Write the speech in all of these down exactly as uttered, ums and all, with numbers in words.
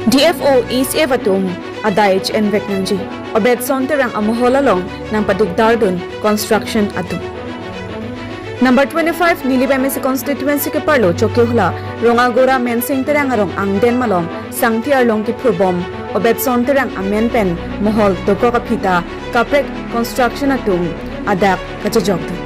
D F O, E C F atum adai che-envek nangji. Obetson Terang amohol along nangpadikdardun construction atum. Number twenty-five Nilip M A C constituency keparlo Chokihola Rongagora Mensing Terang arong angden malom sangti arlong kephurbom Obetson Terang amen pen mohol dokok aphi ta kaprek construction atum adak kachejokdun.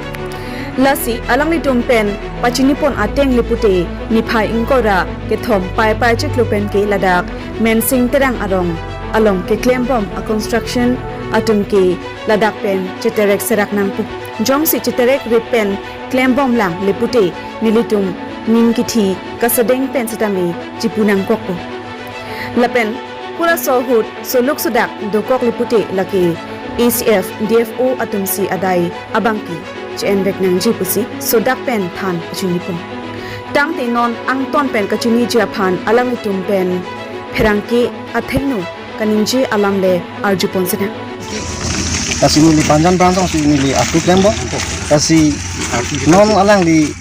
Lasi alanglitum pen pachinipon ateng le pute niphai ingkoi ra kethom Paipai chiklo pen ke ladak Mensing Terang arong along keklembom a construction atum ke ladak pen cheterek serak nangpo. Jongsi cheterek rip pen klembomlang le pute nelitum ning kithi kasedeng pen setame chipu nangkokpo. Lapen pura sohut soluk sodak dokok le pute lake A C F, D F O atum si adai abangke che-envek nangji pusi sodak pen than kachinipon. Tangte non angton pen kachiniji aphan alanglitum pen pherangke athengno kaningje alam le arjupon sinang. Lasi neli Panjan branch along si neli atu klembom. Lasi non alangli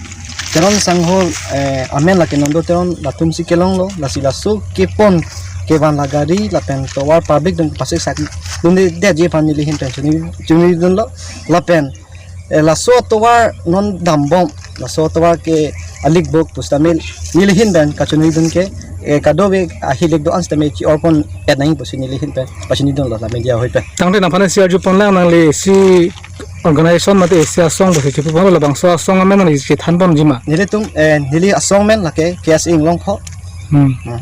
Teron sangho, eh, amen lake Nondo Teron latum si kelonglo, lasi laso kepon kevan la gari lapen tovar public atum pasik sak dunde detji aphan neli ahin pen chini, chinidunlo, lapen, eh, laso tovar non dambom, laso tovar ke alik bok pustamil neli ahin pen kachinidun ke, eh, kadokave ahilik do-an setame chi-orpon pet nangji pusi neli ahin pen pachinidunlo la media ahoi pen. Tangte nangphan si arjuponlang nangli si organization mate isi asong pusi chipuponlo, labangso asong amen nangli chethanponji ma? Nelitum, eh, neli asong amen lake K S A Inglongpho. Hmm. Hmm.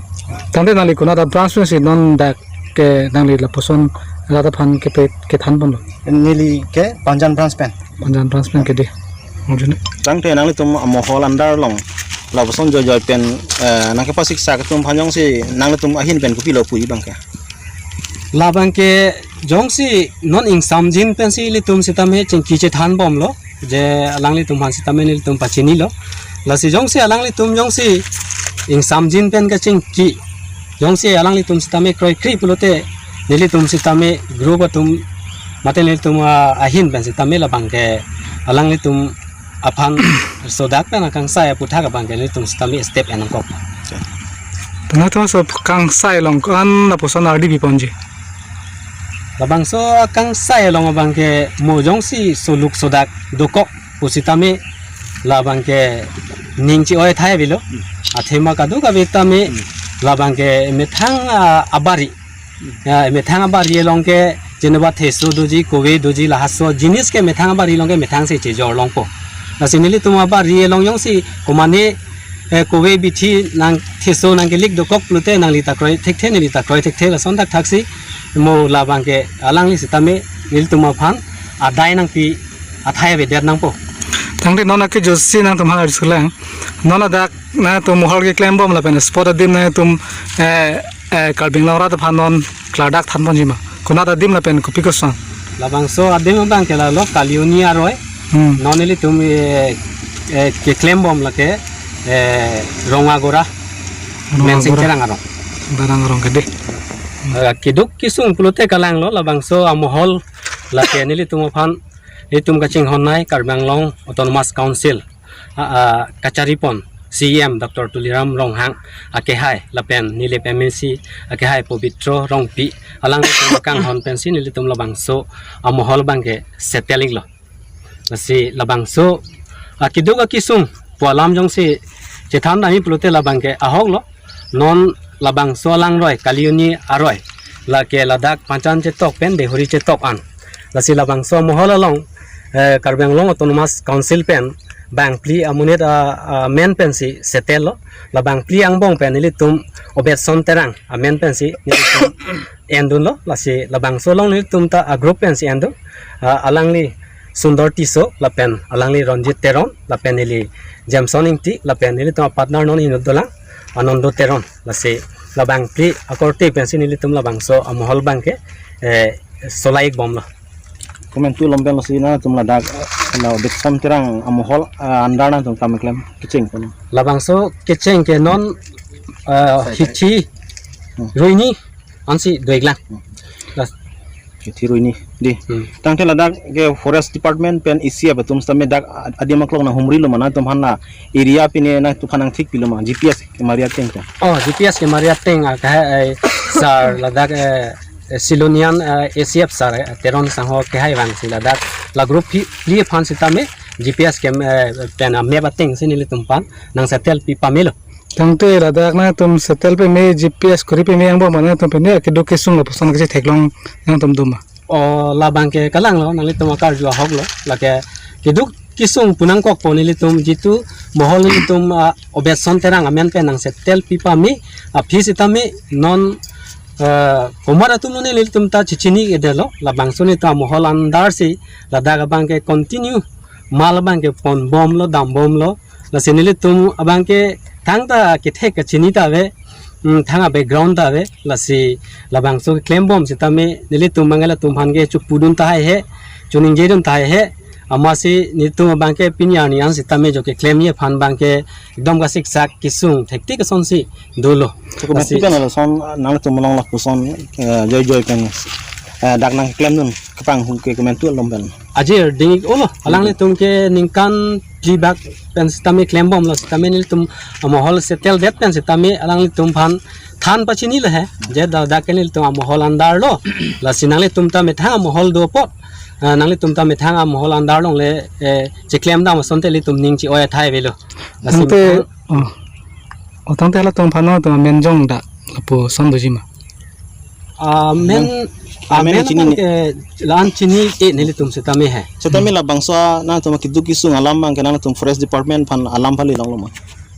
Tangte nangli konat a branch pensi non dak ke nangli lapuson rat aphan kepe kethanponlo? Neli ke Panjan branch pen. Panjan branch pen ke di. Mujune. Tangte nanglitum amohol under along lapuson joijoi pen, eh, nangkepasik sak atum aphan jongsi nanglitum ahin pen kopilo puji abangke? Labangke jongsi non ingsamjin pensi ilitum setame chingki chethanbomlo, je alanglitum aphan setame nelitum pachinilo. Lasi jongsi alanglitum jongsi ingsamjin pen kachingki, jongsi alanglitum setame kroikre pulote nelitum setame group atum mate nelitum, ah, ahin pen setame labangke alanglitum aphan sodak pen akangsai aputhak abangke nelitum setame step en nangkok. Tangte laso kangsai along ko-an lapuson ardi biponji? Labangso akangsai along abangke mo jongsi soluk sodak dokok pusitame labangke ning chi-oi thai avelo. Athema kadokave tame labangke methang, ah, abari. Ya, methang abari along ke jeneba theso doji, kove doji, lahaso jinis ke methang abari along ke methang si chejor longpo. Lasi nelitum abari along jongsi komane, eh, kove bithi nang theso nangkelik dokok pulote nangli ta kroi thekthe, neli ta kroi thekthe, lason thakthaksi mo labangke alangli setame nelitum aphan adai nangpi athai avedet nangpo. Tangte non akejutsi nangtumphan arjulang. Non ladak nangtum mohol keklembom lapen spot adim nangtum, eh, eh, Karbi Anglong arat aphan non klardak thanponji ma? Konat adim lapen kopi koson? Labangso adim abangke lalo Kalioni aroi. Hmm. Non nelitum, eh, eh, keklembom lake, eh, Rongagora. Rongagora. Mensing Terang arong. Terang arong ke di. Eh, keduk kesung pulote kalanglo labangso amohol lake nelitum aphan, nelitum kachinghonnei Karbi Anglong Autonomous Council a, a, kacharipon C E M Doctor Tuliram Ronghang akehai lapen Nilip M A C akehai Pobitro Rongpi alanglitum kanghon pensi nelitum labangso amohol abangke settle iklo. Lasi labangso akeduk akesung pu alam jongsi chethan nangji pulote labangke ahoklo. Non labangso alangroi Kalioni aroi lake ladak Panjan chetok pen Dehori chetok an. Lasi labangso amohol along, eh, Karbi Anglong Autonomous Council pen bangphli amonit a, amen pensi settle lo. Labangphli angbong pen nelitum Obetson Terang amen pensi nelitum endunlo. Lasi labangso along nelitum ta a group pensi endun. Ah, alangli Sundor Tisso lapen alangli Ronjit Teron lapen neli Jameson Ingti lapen nelitum a partner non inut dolang Anondo Teron. Lasi labangphli akorte pensi nelitum labangso amohol abangke, eh, solai ikbomlo. Komantu lom pen lasi nangtum ladak la Obetson Terang amohol, ah, under nangtum kam keklem kecheng kono? Labangso kecheng ke non, ah, hithi, hmm, ruini ansi doiklang. Hmm. Las- Thirui ni di. Hmm. Tangte ladak ke Forest Department pen A C F atum sitame dak adim aklong nanghumrilo ma, nangtum aphan la area pine nangtum aphan nangthik pilo ma, G P S kemari ateng ta? Oh, G P S kemari ateng, ah, kahai, eh, sir ladak, eh, eh, Silonijan, eh, A C F sir, eh, Teron sangho kehai vangsi ladak la group phli, phli aphan sitame G P S ke, eh, pen, ah, map atengsi nelitum aphan nang settle pi pamelo. Tangte ladak nangtum settle peme, G P S kuri peme angbong ma, nangtum pine akeduk kesung lapuson kachetheklong nangtum do ma? Oh, labang ke kalanglo, nanglitum akarju ahoklo. Lake keduk kesung pu nangkokpo, nelitum jitu mohol nelitum, ah, Obetson Terang amen pen nang settle pi pame aphi sitame non, eh, komat atumlo nelitum ta chechini-edetlo, labangso nelitum amohol under si ladak abang ke continue mal abang ke ponbomlo, dambomlo. Lasi nelitum abang ke thangta kethek kachini ta ave, mm, thang a-background ta ave. Lasi labangso keklembom sitame nelitum abang ke latum aphan ke chopudun tahai he, choningjedun tahai he. Amatsi nelitum abang ke pini arni an sitame jo keklemji aphan abang ke ekdom kasiksak kesung thektik asonsi dolo. Cukup. Lasi mesti pen lason nangtum along lapuson, eh, joijoi pen, eh, dak nangklemdun kepanghun ke komantu alam pen. Ajir dingik-olo, alanglitum ke ningkan phli bak pen sitame klembomlo sitame nelitum amohol settle det pen sitame alanglitum aphan than pachinilo he. Je da, dak ke nelitum amohol under lo. Lasi nanglitum ta methang amohol do apot, ah, nanglitum ta methang amohol under longle, eh, cheklemdam asonte ilitum ning chi-oi athai avelo. Lasi tangte methang, oh. Oh, tangte halatum aphan nangtum amen jong dak lapuson doji ma? Amen, amen, amen chini abang ne? Ke la-an chini-e nelitum sitame he. Sitame labangso nangtum keduk kesung alam abang ke nangtum Forest Department aphan alam pali longlo ma?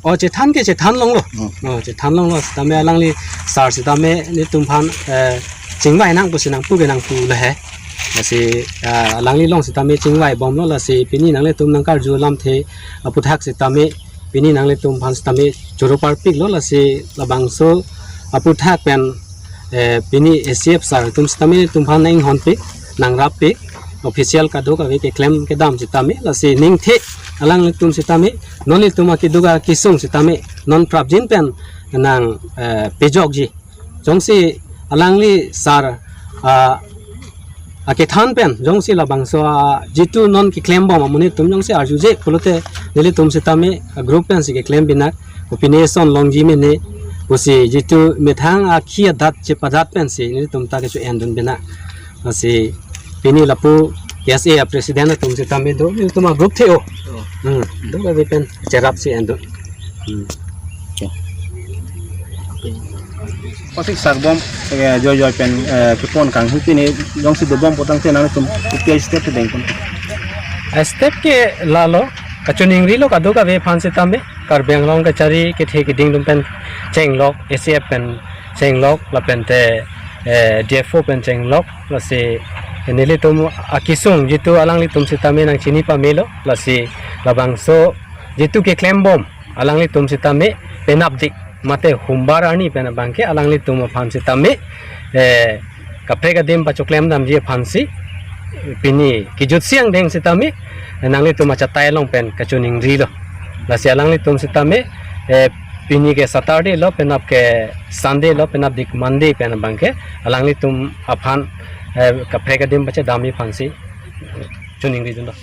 Oh, chethan ke chethan longlo. Hmm. Oh, chethan longlo. Sitame alangli sir sitame nelitum aphan, eh, chingvai nang pusi nangpu ke nangpulo he. Lasi, ah, alangli along sitame chingvaibomlo, lasi pini nanglitum nangkarju alamthe aphuthak sitame pini nanglitum aphan sitame choro parpiklo, lasi labangso aphuthak pen, eh, pini A C F sir atum sitame nelitum aphan nang-inghonpik, nangrappik, official kadokave keklem kedam sitame, lasi ningthe alanglitum sitame non nelitum akeduk akesung sitame non prapjin pen nang, eh, pejokji. Jongsi alangli sir, ah, akethan pen jongsi labangso, ah, jitu non keklembom amonit atum jongsi arjuje pulote nelitum sitame, ah, group pensi keklem pinak, opinion longji mene, pusi jitu methang akhi adat chepadat pensi nelitum ta kecho-endun pinak. Lasi pini lapu K S A a-president atum sitame do, nelitum a-group the-o. Oh. Hmm, do kave pen cherapsi endun. Hmm. Okay. Pasiksak bom, eh, joijoi pen, eh, kepon kanghu pini jongsi dobom pu tangte nangtum kopi a-step kedeng pon? A-step ke lalo, kachoningrilo kadokave aphan sitame, Karbi Anglong kachari kethe keding atum pen chenglok, A C F pen chenglok, lapente, eh, D F O pen chenglok, lasi nelitum akesung jitu alanglitum sitame nangchini pamelo, lasi labangso jitu keklembom alanglitum sitame penapdik mate humbar arni pen abangke alanglitum aphan sitame, eh, kaprek adim pachoklemdamji aphansi pini kejutsi angdeng sitame nanglitum achatai along pen kachoningrilo. Lasi alanglitum sitame, eh, pini ke Saturday lo, penap ke Sunday lo, penapdik Monday pen abangke alanglitum aphan, eh, kaprek adim pachedamji aphansi choningridunlo.